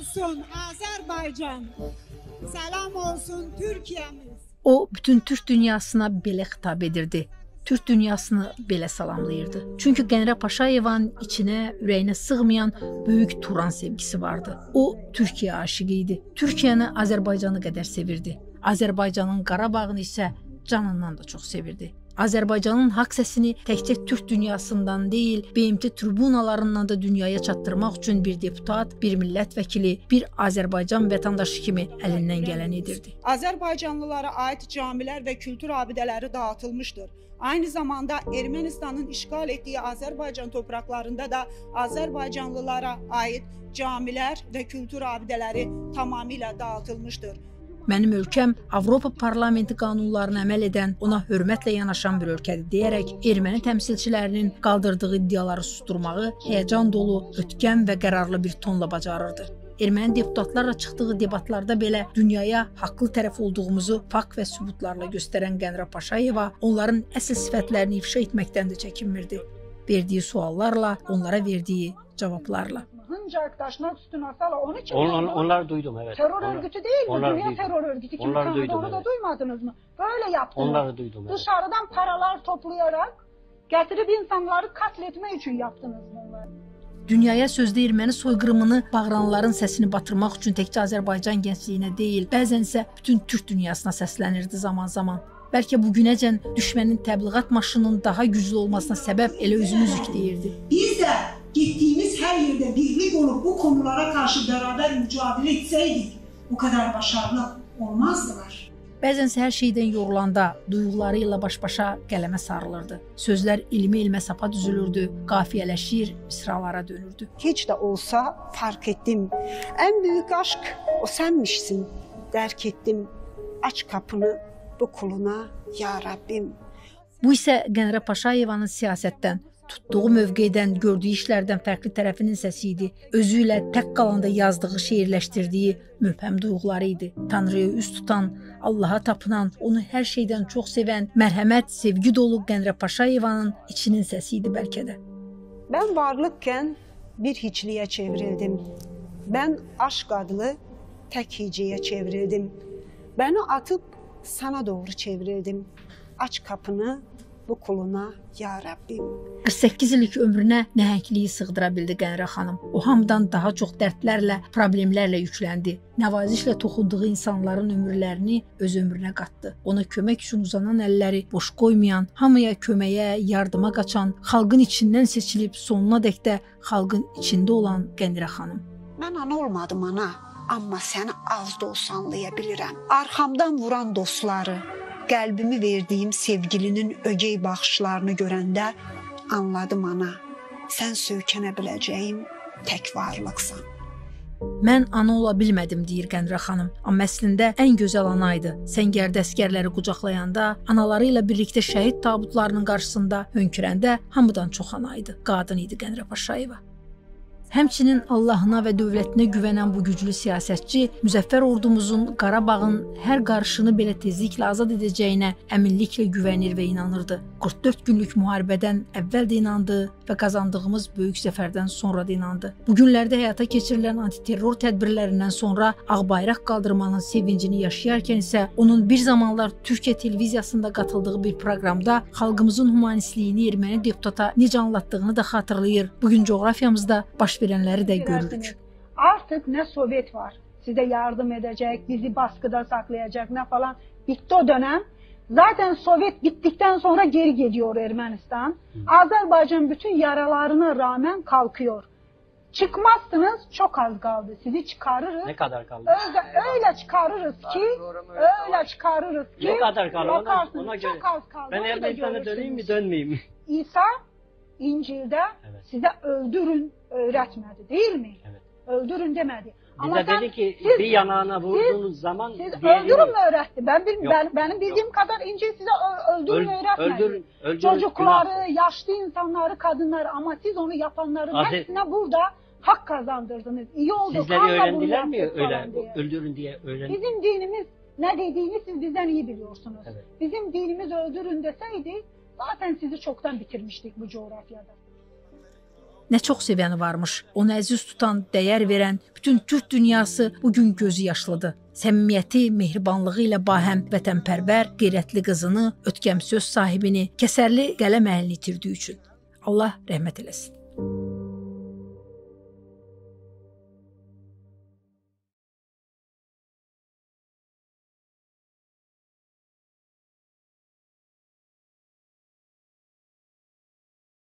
olsun Azerbaycan. Selam olsun Türkiye'miz. O bütün Türk dünyasına belə xitab edirdi. Türk dünyasını belə salamlayırdı. Çünki Qənrə Paşayevanın içinə, ürəyinə sığmayan böyük Turan sevgisi vardı. O Türkiyə aşiqi idi. Türkiyəni Azərbaycanı qədər sevirdi. Azərbaycanın Qarabağını isə canından da çox sevirdi. Azərbaycanın haqq səsini təkcə Türk dünyasından deyil, BMT tribunalarından da dünyaya çatdırmaq üçün bir deputat, bir millət vəkili, bir Azərbaycan vətəndaşı kimi əlindən gələni edirdi. Azərbaycanlılara ait camilər və kültür abidələri dağıtılmışdır. Aynı zamanda Ermənistanın işğal etdiyi Azərbaycan topraklarında da Azərbaycanlılara ait camilər və kültür abidələri tamamilə dağıtılmışdır. Mənim ölkəm Avropa Parlamenti qanunlarına əməl edən, ona hörmətlə yanaşan bir ölkədir deyərək erməni təmsilçilərinin qaldırdığı iddiaları susturmağı həyəcan dolu, ötkəm və qərarlı bir tonla bacarırdı. Erməni deputatlarla çıxdığı debatlarda belə dünyaya haqlı tərəf olduğumuzu fakt və sübutlarla göstərən Qənrə Paşayeva onların əsl sifətlərini ifşa etməkdən də çəkinmirdi. Verdiyi suallarla, onlara verdiyi cavablarla. Hıncak, Daşnak, Üstün Asala onu kim On, yaptı? on, onları duydum evet. Terör Onlar- örgütü değil mi? onları Dünya duydum. terör örgütü kimi Onları tanıdı duydum, onu da evet. duymadınız mı? Böyle yaptınız. Onları duydum evet. Dışarıdan paralar toplayarak getirip insanları katletme için yaptınız bunları. Dünyaya sözdə erməni soyqırımını bağıranların səsini batırmaq üçün təkcə Azərbaycan gəncliyinə deyil, bəzən isə bütün Türk dünyasına səslənirdi zaman-zaman. Bəlkə bugünəcən düşmənin təbliğat maşınının daha güclü olmasına səbəb elə özümüzük deyirdi. Biz de gittiğimiz her yerde birlik olup bu konulara karşı beraber mücadele etseydik bu kadar başarılı olmazdılar. Bəzənsə hər şeydən yorulanda duyğuları ilə baş-başa qələmə sarılırdı. Sözlər ilmi-elmə sapa düzülürdü, qafiyələşir, misralara dönürdü. Hiç de olsa fark ettim. En büyük aşk o senmişsin. Derk ettim. Aç kapını bu kuluna ya Rabbim. Bu isə Qənrə Paşayevanın siyasətdən, tutduğu mövqedən, gördüyü işlərdən fərqli tərəfinin səsi idi. Özü ilə tək qalanda yazdığı, şeirləşdirdiyi mübhəm duyğuları idi. Tanrıya üz tutan, Allaha tapınan, onu hər şeydən çox sevən, mərhəmət, sevgi dolu Qənrə Paşayevanın içinin səsi idi bəlkə də. Ben varlıkken bir hiçliğe çevrildim. Ben aşk adlı tek hiciye çevrildim. Beni atıp sana doğru çevrildim. Aç kapını bu kuluna ya Rabbim. 48 illik ömrünə nəhəngliyi sığdıra bildi Qənrə xanım. O hamıdan daha çox dərdlərlə, problemlərlə yükləndi. Nəvazişlə toxunduğu insanların ömürlərini öz ömrünə qatdı. Ona kömək üçün uzanan əlləri boş qoymayan, hamıya köməyə, yardıma qaçan, xalqın içindən seçilib sonuna dək də xalqın içində olan Qənrə xanım. Ben ana olmadım ana ama seni az da olsa anlayabilirəm. Arxamdan vuran dostları, qəlbimi verdiyim sevgilinin ögey baxışlarını görəndə anladım ana. Sən söykənə biləcəyim tək varlıqsan. Mən ana ola bilmədim deyir Qənrə xanım. Amma əslində ən gözəl ana idi. Səngərdə əsgərləri qucaqlayanda, anaları ilə birlikdə şəhid tabutlarının qarşısında hönkürəndə hamıdan çox ana idi. Qadın idi Qənrə Paşayeva. Həmçinin Allahına və dövlətinə güvənən bu güclü siyasətçi müzəffər ordumuzun Qarabağın hər qarışını belə tezliklə azad edəcəyinə əminliklə güvənir və inanırdı. 44 günlük müharibədən əvvəl də inandı və qazandığımız böyük zəfərdən sonra da inandı. Bu günlərdə həyata keçirilən antiterror tədbirlərindən sonra ağ bayraq qaldırmanın sevincini yaşayarkən isə onun bir zamanlar Türkiyə televiziyasında qatıldığı bir proqramda xalqımızın humanistliyini erməni deputata necə anlatdığını da xatırlayır. Bu gün coğrafiyamızda baş verənləri də görürük. Artık ne Sovyet var size yardım edecek, bizi baskıda saklayacak ne falan. Bitti o dönem. Zaten Sovyet bittikten sonra geri geliyor Ermenistan. Azerbaycan bütün yaralarına rağmen kalkıyor. Çıkmazsınız çok az kaldı. Sizi çıkarırız. Ne kadar kaldı? Öyle, öyle çıkarırız ki, öyle çıkarırız ki. Ne kadar kaldı? Ona, Bakarsınız ona göre. çok az kaldı. Ben Onu da Ermenistan'a döneyim mi görürsünüz. dönmeyeyim mi? İsa İncil'de Evet. size öldürün öğretmedi değil mi? Evet. Öldürün demedi. Bize sen- dedi ki siz- bir yanağına vurduğunuz zaman siz diğerini- öldürün mü öğretti? Ben bil, Yok, ben, benim bildiğim kadar İncil size öldürün Öl- öğretmedi. öldürün, öldürün, Çocukları, günahtır. yaşlı insanları, kadınları ama siz onu yapanların Aziz- hepsine burada hak kazandırdınız. İyi oldu. Sizleri kanla bunu öğrendiler mi yaptık öyle falan diye. öldürün diye öğren. Bizim dinimiz ne dediğini siz bizden iyi biliyorsunuz. Evet. Bizim dinimiz öldürün deseydi zaten sizi çoktan bitirmiştik bu coğrafyada. Nə çox sevəni varmış. Onu əziz tutan, dəyər verən bütün Türk dünyası bu gün gözü yaşlıdır. Səmimiyyəti, mehribanlığı ilə bahəm vətənpərvər, qeyrətli qızını, ötkəm söz sahibini, kəsərli qələm əlini itirdiyi üçün. Allah rəhmət eləsin.